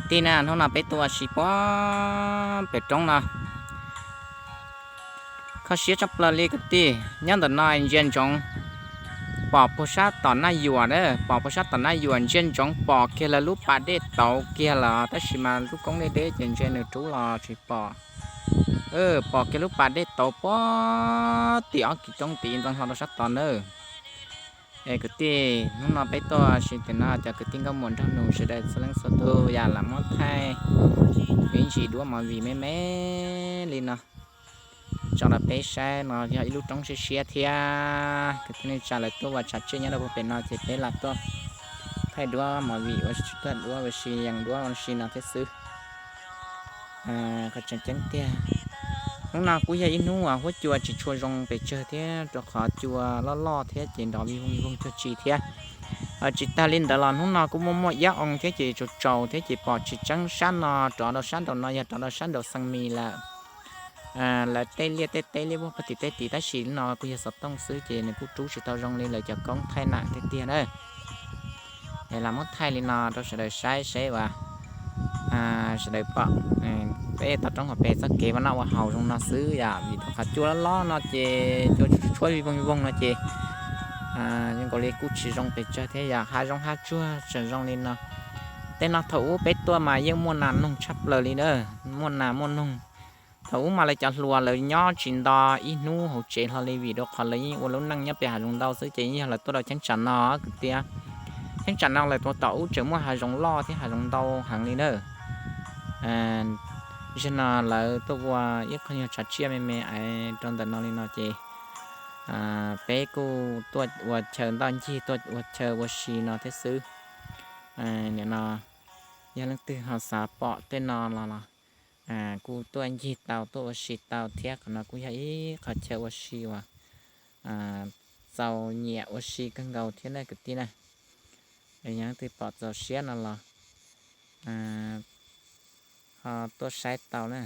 Tij na, hnub no peb tuaj ua si puag pem roob no, kho siab tshaj plaws li kwv tij. Nyob ntawm no ntsia ntsoov pom puag sab tom Naj Yuam na, pom puag sab tom Naj Yuam ntsia ntsoov pom kiag lawv lub pas dej tauv kiag lawm, tab sis mas lub koob deb deb ces ntshe nws rub los tsis pom. Pom kiag lub pas dej tauv puag tim ob kwv roob tid ntxeev hlo rau sab tod nawb. Es kwv tij, hnub no peb tuaj ua si tim no cov kwv tij nkauj muam nraug nus sawv daws txhua leej txhua tus yam lam muab thaij me ntsis duab movie me me li no tso rau peb saib. No yog ib lub roob siab siab thiab, kwv tij neej tsa lawv tuaj ua tsav tsiaj nyob rau puag pem no ces peb lam tuaj thaij duab movie ua si, tuaj duab ua si, yees duab ua si no thiab xwb. Qhov tseem ceeb tiag, hnub no kuj yog ib hnub uas huab cua tsis tshua zoo pes tsawg thiab, rau qhov cua loj loj thiab ces nrov vij voog vij voog cuag tsi thiab. Tsis tag li ntawd los hnub no kuj muaj muaj iab oo thiab ces tsaus tsaus thiab ces pom tsis tseeb sab no rov rau sab nraum no yog rov rau sab nraum Xees Mis lawm. Lawv tej liaj tej teb liaj puag tim tej tid tab sis no kuj yog xov tooj xwb ces nws kuj rub tsis tau zoo li lawv cov koob thaij nam tiag tiag na. Es lam muab thaij li no rau sawv daws saib seb uas sawv daws pom peb toj roob hauv pes txoj kev ua noj ua haus zoo no xwb yom, vim rau qhov cua loj loj no ces cua tshuab vij voog vij voog no ces zoo nkaus li kuj tsis zoo pes tsawg thiab yom, hav zoov hav tsuag tseem zoo li no. Tej no thaum ub peb tuaj mas yeej muaj nas noog tshaj plaws li na, muaj nas muaj noog. Thaum ub mas lawv cov hluas lawv nyob tsis nto ib hnub hauv tsev hlo li vim rau qhov lawv yeej ua lub neej nyob pem hav zoov ntau xwb ces yeej yog lawv tuaj rau cheeb tsam no kwv tij. Cheeb tsam no lawv ua tom ub tseem muaj hav zoov loj thiab hav zoov ntau heev li na. Zaum no lawv tuaj ua ib qho nyuag tsav tsiaj me me rau ntawm no li no ces peb kuj tuaj ua chaw ntoj ncig tuaj ua chaw ua si no thiab xwb. Nim no yog leej twg ho xav pom tej no los los kuj tuaj ncig tau tuaj ua si tau thiab, qhov no kuj yog ib qho chaw ua si uas txaus nyiam ua si kawg nkaus thiab na kwv tij na. Yog leej twg pom txaus siab no los ho tuaj saib tau na.